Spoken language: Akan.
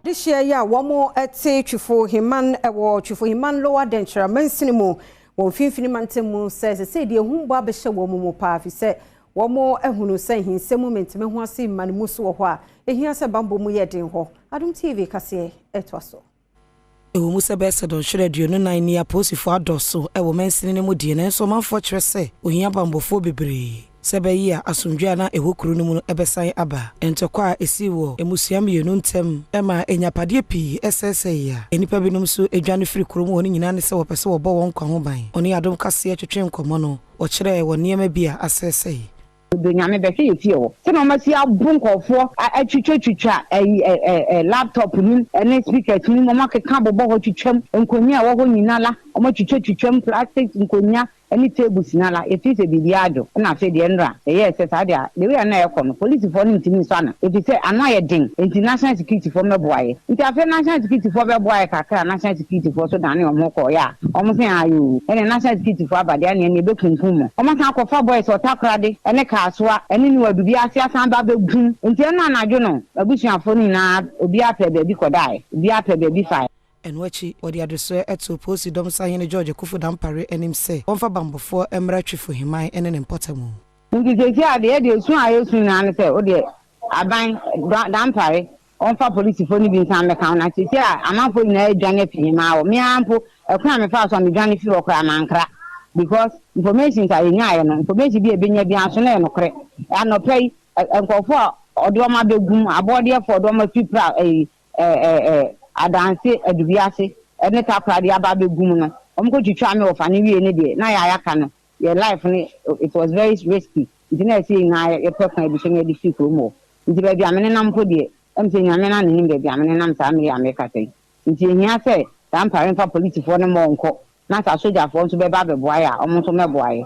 Dehyeɛ yi a wɔte Twifo Heman wɔ Twifo Heman Lower Denkyira mansini mu wɔ mfimfini mantam mu sɛ sesei deɛ ehu bɔ abɛhyɛ wɔn mu paa fi sɛ wɔn ahunu sɛ nhinsɛm mu menteme ho ase mma ne mu so wɔ hɔ a ehia sɛ bambɔ mu yɛ den hɔ. Adom TV kaseɛ ɛtoa so. Ɛwɔ mu sɛ bɛyɛ sɛ dɔnhwere 24 ni apolisifoɔ adɔso wɔ mansini no mu deɛ, nanso ɔmanfoɔ kyerɛ sɛ ohia bambɔfoɔ bebree sɛ bɛyi a asomdwe a na ɛwɔ kuro no mu no ɛbɛsan aba. Ntɔkwa a ɛsii wɔ mmusua mmienu ntam ma anyapadeɛ pii ɛsɛesɛe a nnipa binom nso adwane firi kurom hɔ no nyinaa ne sɛ wɔpɛ sɛ wɔbɔ wɔn nkwa ho ban. Ɔne Adom kaseɛ twetwe nkɔmmɔ no, wɔkyerɛɛ wɔ nneɛma bi a asɛesɛe. Do Nyame bɛhwɛ yɛ fie hɔ sɛnea wɔn asi abo nkɔfoɔ atwitwatwitwa ɛyi ɛ ɛ ɛ laptop nim ɛne speakers nim. Wɔn akeka abobɔ hɔ twitwam nkonnwa a ɛwɔ hɔ nyinaa la, wɔn atwitwatwitwam plastic nkonnwa ɛne tables nyinaa la. Yɛfi sɛ biribi adwo, ɛna afei deɛ nnora ɛyɛ sɛ saa deɛ, the way a na ɛkɔ no, polisifoɔ no ntumi nsɔ ano efi sɛ ano ayɛ den, nti national security foɔ mmɛboa yɛ. Nti afei national security foɔ bɛboa yɛ kakra, national security foɔ so dane wɔn ho kɔɔ yɛ a wɔn sɛ ayo, ɛna national security foɔ aba deɛ, ɛna ɛbɛkunkum mo. Wɔn asan akɔfa boys Ɔtakorade ɛne Kaasoa ɛne Niwadu bi ase asan ba bɛgum. Nti ɛno anadwo no, abusuafoɔ no nyinaa, obiara pɛ baabi kɔdaeɛ, obiara pɛ baabi faeɛ. Ɛno akyi, wɔde adesrɛ ɛto polisi dɔm sahene George Akuffo Dampare anim sɛ wɔmfa bambɔfoɔ mmra Twifo Heman ne ne mpɔtamu. Nti sɛsi a deɛ yɛde esu a yɛsu nyinaa ne sɛ wodeɛ aban Dampare ɔmfa polisifoɔ no bi nsan mmɛka ho. Na sɛsi a amanfoɔ nyinaa adwane afi Hemaa hɔ, mea mpo ɛkwan a mefaa so a medwane firi hɔ koraa mankra, because information a yɛnyaeɛ no, information bi a ɛbɛnya bi nso na yɛ nokorɛ. Anɔpa yi nkurɔfoɔ a ɔde wɔn abɛgum abɔɔdeɛfoɔ, ɔde wɔn afi pra ɛyi ɛɛ ɛɛ Adanse Adubiase ɛne Takoradi aba abɛgum no, wɔn kɔ twitwa me wɔfa ne wie ne deɛ na yɛ ayaka no, yɛ life no, it was very risky. Nti na ɛsɛ yɛn nyinaa yɛpɛ kwan bi so na yɛde fi kurom hɔ. Nti baabi a me nenam mpo deɛ, sɛ Nyame na nenim baabi a me nenam saa mmere a mekasa yi. Nti ehia sɛ saa Mpare mfa polisifoɔ no mmɔ nkɔ na sɛ asogyafoɔ nso bɛba abɛboa yɛ a, ɔmo nso mɛboa yɛ.